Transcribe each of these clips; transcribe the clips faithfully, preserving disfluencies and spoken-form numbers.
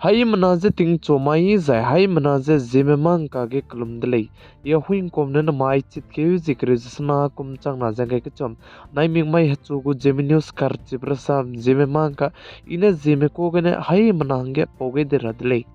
Haimena ze tingchu mai zai haimena ze Zeme mangka ge kelum de lei. Ia huingkum ne namai chitkeu zie kereu ze sena kum changna ze ngkai kechum, naimik mai hechu gu Zeme News karchibe rasam Zeme mangka, i ne Zeme ka gene haimena hangge pau gai de ra de lei.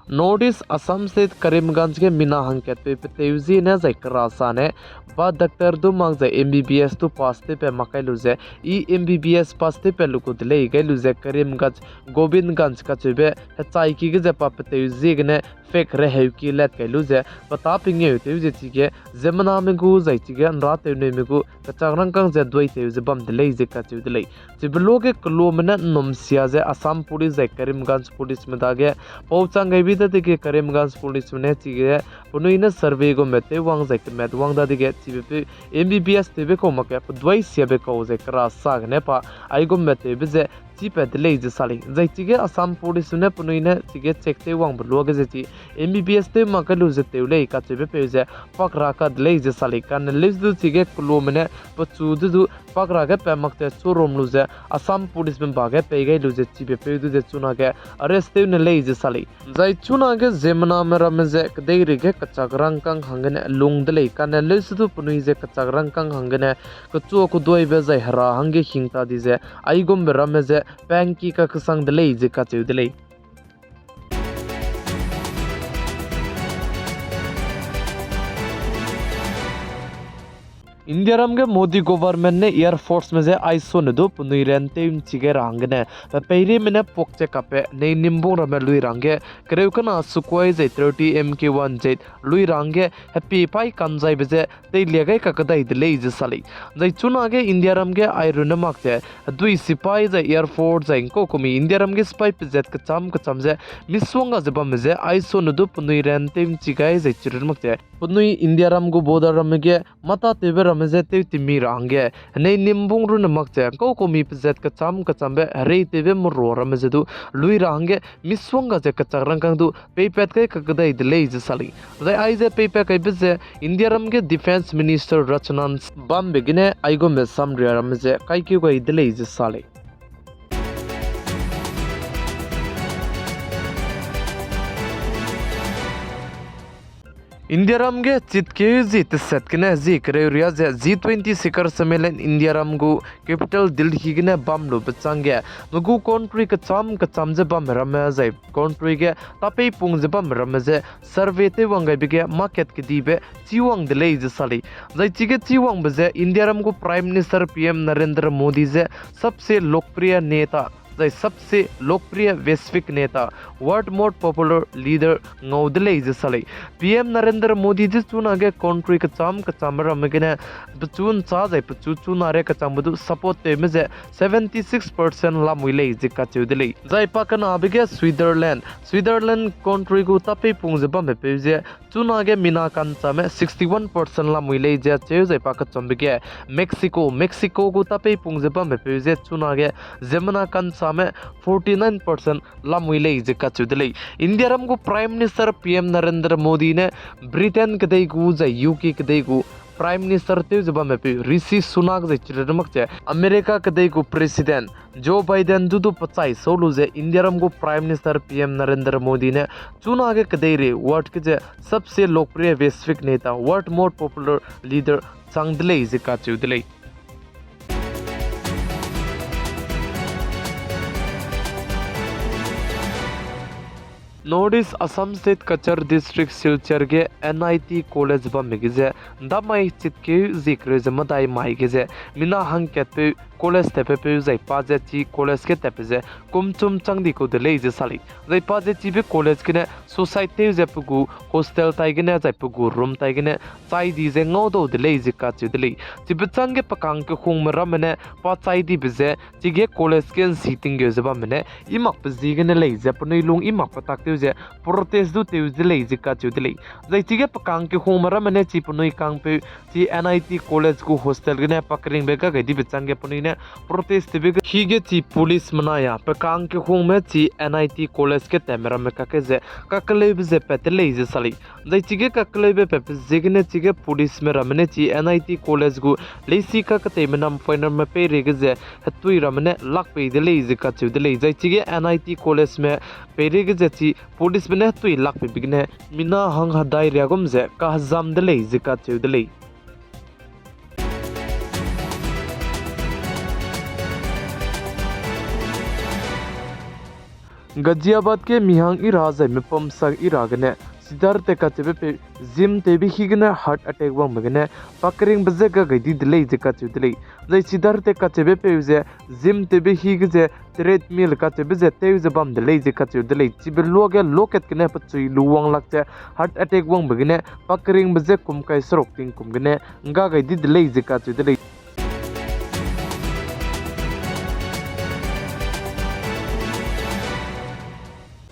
North East Assam State Karimganj ge mina hangkatpeu peteu ziene zai kera sane, pa doctor du mak zai M B B S du pass tewpat mak kai lu ze, i M B B S pass tewpat lu ku de lei gai lu ze Karimganj, Gobindganj kacheube hechaiki ge ze pa peteu ziegene fake reheuki lat kai lu ze, petâ pengeu tew ze chige, ziemmename gu zai chige nrâtewneime gu kechak rangkâng ze duaitew ze bam de lei ze kacheu de lei. Chibe luage keluame ne nnumsia ze Assam Police zai Karimganj Policeme dage pau chang gaibe dadege Karimganj Policeme ne chige penui ne survey gume tewwang zai kematwang dadege chibepeu M B B S tewbe kau makge peduai siabe kau zai kera sa gene pa aigumbe tewbe ze chipat de lei ze sa lei. Zai chige Assam Policeme ne penui ne chige check tewwangbe luage ze chi M B B S tew mak kai lu ze tew lei kacheubepeu ze pak ra ka de lei ze sa lei. Kane leuse du chige keluame ne pechu du du pak ra ge pat mak ze churum lu ze Assam Policeme ba ge pei gai lu ze chibepeu du ze chunage arrest tew ne lei ze sa lei. Zai chunage ziemmename ramme ze kedeirei ge kechak rangkâng hanggene lung de lei. Kane leuse du penui ze kechak rangkâng hanggene kechua keduaibe zai hera hangge hing ta di ze aigumbe ramme ze pangki kakesang de lei ze kacheu de lei. Indiaram ge Modi government ne Air Forceme je aisone du penui ran tew nchi gai ra hanggene, pe peirime ne puakche kape nei nimbung ramme lui ra hangge, kereu kena Sukhoi zai thirty M K one jet lui ra hangge, hepie paî kanzaibe je teilia gai kakedai de lei ze sa lei. Zai chunage Indiaram ge airunne mak ze, hedui sipai zai Air Force zai ngkau kumi Indiaram ge sipai pezat kecham kecham ze, misongga ze bamme je aisone du penui ran tew nchi gai zai chirun mak ze, penui Indiaram gu border ramme ge, mâtatewbe ramme je tew timi ra hangge, henei nimbung runne mak ze, ngkau kumi pezat kecham kechambe, hereitewbe merua ramme je du, lui ra hangge, misongga ze kechak rangkâng du, peipat kai kakedai de lei ze sa lei. Zai aize peipat kaibe ze, Indiaram ge Defence Minister Rajnath bambe gene aigumbe samria ramme je kaikeu gai de lei ze sa lei. Indiaram ge chitkeu zi tesat gene zi kereu ria ze G twenty शिखर सम्मेलन Indiaram gu capital Delhi gene bam lube changge, me gu country kecham kecham ze bamme ramme zai country ge tapeipung ze bamme ramme je survey tewwang gaibe ge market kedibe chiwang de lei ze sa lei. Zai chige chiwangbe ze Indiaram gu Prime Minister P M Narendra Modi je सबसे लोकप्रिय नेता zai सबसे लोकप्रिय वैश्विक नेता, world most popular leader ngau de lei ze sa lei. P M Narendra Modi je chunage country kecham kechambe ramme gene, pechu nchâ zai pechu chuna re kechangbe du support tewme ze seventy six percent lamui lei ze kacheu de lei. Zai pakenabe ge Switzerland, Switzerland country gu tapeipung ze bamme peu ze, chunage mina ka'nchame sixty one percent lamui lei ze cheu zai pakechumbe ge Mexico, Mexico gu tapeipung ze bamme peu ze chunage ziemmena ka'nchame forty nine percent lamui lei ze kacheu de lei. Indiaram gu Prime Minister P M Narendra Modi ne Britain kedei gu zai U K kedei gu Prime Minister tew ze bamme peu Rishi Sunak zai chirun mak ze America kedei gu President Joe Biden du du pechai sau lu ze Indiaram gu Prime Minister P M Narendra Modi ne chunage kedeirei world ge ze सबसे लोकप्रिय वैश्विक नेता, world most popular leader chang de lei ze kacheu de lei. North East Assam State Cachar District Silchar ge N I T College bamme ge ze, ndamai chitkeu zie kereu ze medai mai ge ze, mina hangkatpeu college tatpatpeu zai pa ze chi college ge tatpe ze, kumchum chang di kau de lei ze sa lei. Zai pa ze chibe college gene suicide tew ze pe gu hostel tai gene zai pe gu room tai gene chai di ze ngaudau de lei ze kacheu de lei. Chibe changge pe kang kehungme ramme ne pa chai dibe ze, chige college ge nsi tinggeu ze bamme ne, i makbe ziegene lei ze penui lung i makbe tak tew ze protest du tew de lei ze kacheu de lei. Zai chige pe kang kehungme ramme ne chi penui kangpeu, chi N I T College gu hostel gene pa keringbe ga gai dibe changge penui ne, protest tewbe ge hige chi police menai a pekang kehungme chi N I T College ge tatme ramme kakge ze kakeleube ze pat de lei ze sa lei. Zai chige kakeleube patbe ziegene chige policeme ramme ne chi N I T College gu leisi kaketeime nam foreignerme peireige ze hetui ramme ne lak pei de lei ze kacheu de lei. Zai chige N I T Collegeme peireige ze chi policeme ne hetui lak peibe gene mina hang hedai riagum ze kahezam de lei ze kacheu de lei. Ghaziabad ge mi hang i ra zai mepum sak i ra gene cidar tat kacheubepeu gym tewbe hi gene heart attack wangbe gene pa keringbe je ga gai di de lei ze kacheu de lei. Zai cidar tat kacheubepeu ze gym tewbe hi ge ze treadmill kacheube ze tew ze bam de lei ze kacheu de lei. Chibe luage loket gene pechui lu wang lak ze heart attack wangbe gene pa keringbe je kum kai seruk tingkum gene ngga gai di de lei ze kacheu de lei.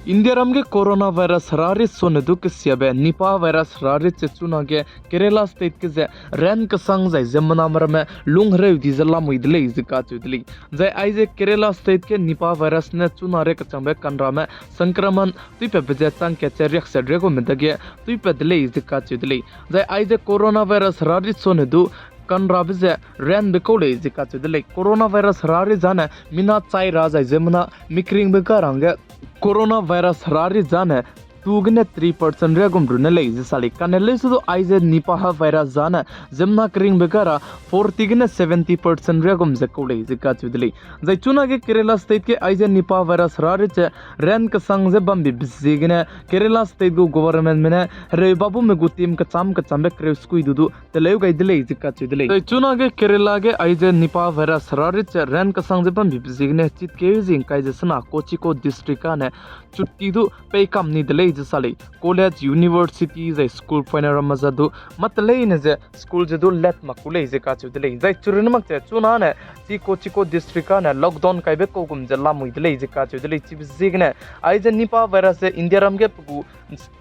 Indiaram ge coronavirus herari sone du kesiabe Nipah virus herari che chunage Kerala state ge ze ran kesang zai ziemmename ramme lung hereu di ze lamui de lei ze kacheu de lei. Zai aize Kerala state ge Nipah virus ne chuna re kechangbe kanrame संक्रमण tuipatbe ze chang kat ze riakse riagume dage tuipat de lei ze kacheu de lei. Zai aize coronavirus herari sone du kanrabe ze ranbe kau lei ze kacheu de lei. Coronavirus herari zane mina chai ra zai ziemmena mi keringbe ga ra hangge coronavirus herari zane two gene three percent riagum runne lei ze sa lei. Kane leuse du aize Nipah virus zane ziemmena keringbe ga ra forty gene seventy percent riagum ze kau lei ze kacheu de lei. Zai chunage Kerala state ge aize Nipah virus herari che ran kesang ze bambibe ziegene Kerala state gu governmentme ne hereu babume gu team kecham kechambe kereu sekui du du teleu gai de lei ze kacheu de lei. Zai chunage Kerala ge aize Nipah virus herari che ran kesang ze bambibe ziegene chitkeu zingkai ze sena Kochiko district ane chutti du peikam ni de lei ze sa lei. College, university zai school poine ramme ze du mâ teleine ze school ze du let mak ku lei ze kacheu de lei. Zai chirunne mak che chunane chi Kochiko district ane lockdown kaibe kau gum ze lamui de lei ze kacheu de lei. Chibe ziegene aize Nipah virus ze Indiaram ge pe gu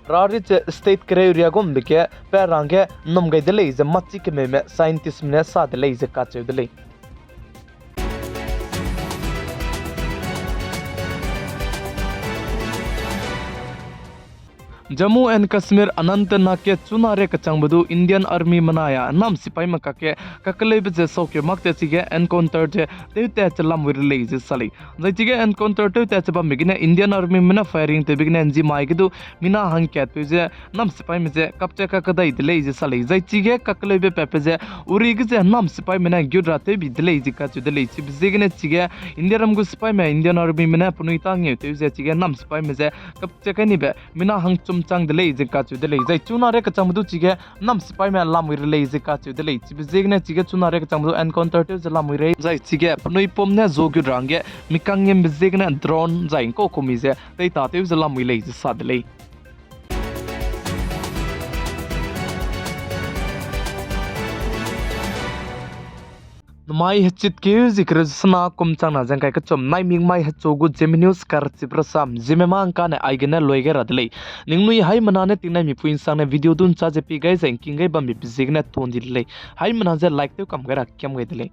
herari che state kereu riagumbe ge pa ra hangge nnum gai de lei ze mâchi kemeume scientistme ne sa de lei ze kacheu de lei. Jammu and Kashmir Anantnag ge chuna re kechangbe du Indian Army menai a nam sipaime kakge kakeleube ze saukeu mak te chige encounter ze tewtat che lamui re lei ze sa lei. Zai chige encounter tewtat che bambe gene Indian Armyme ne firing tewbe gene nzimai ge du mina hangkatpeu ze nam sipaime ze kapche kakedai de lei ze sa lei. Zai chige kakeleube patbe ze Uri ge ze nam sipaime ne gut ra tewbi de lei ze kacheu de lei. Chibe ziegene chige Indiaram gu sipaime Indian Armyme ne penui tâ ngeutew ze chige nam sipaime ze kapche kai nibe mina hangchum chang de lei ze kacheu de lei. Zai chuna re kechangbe du chige nam sipaime lamui re lei ze kacheu de lei. Chibe ziegene chige chuna re kechangbe du encounter tew ze lamui rei. Zai chige penui pum ne zu gut ra hangge mi kangngiambe ziegene drone zai ngkau kumi ze teitatew ze lamui lei ze sa de lei. Namai hechitkeu zi kereu sena kum changna ze ngkai kechum naimik mai hechu gu Zeme News karchip rasam Zeme ma ngkane aigene loi gai ra de lei. Ningnui haimena ne tingnaimipui nsangne video du nchâ ze pi gai zai ngking gai bambe pe ziegene ton di de lei. Haimena ze like tew kam gai ra kiam gai de lei.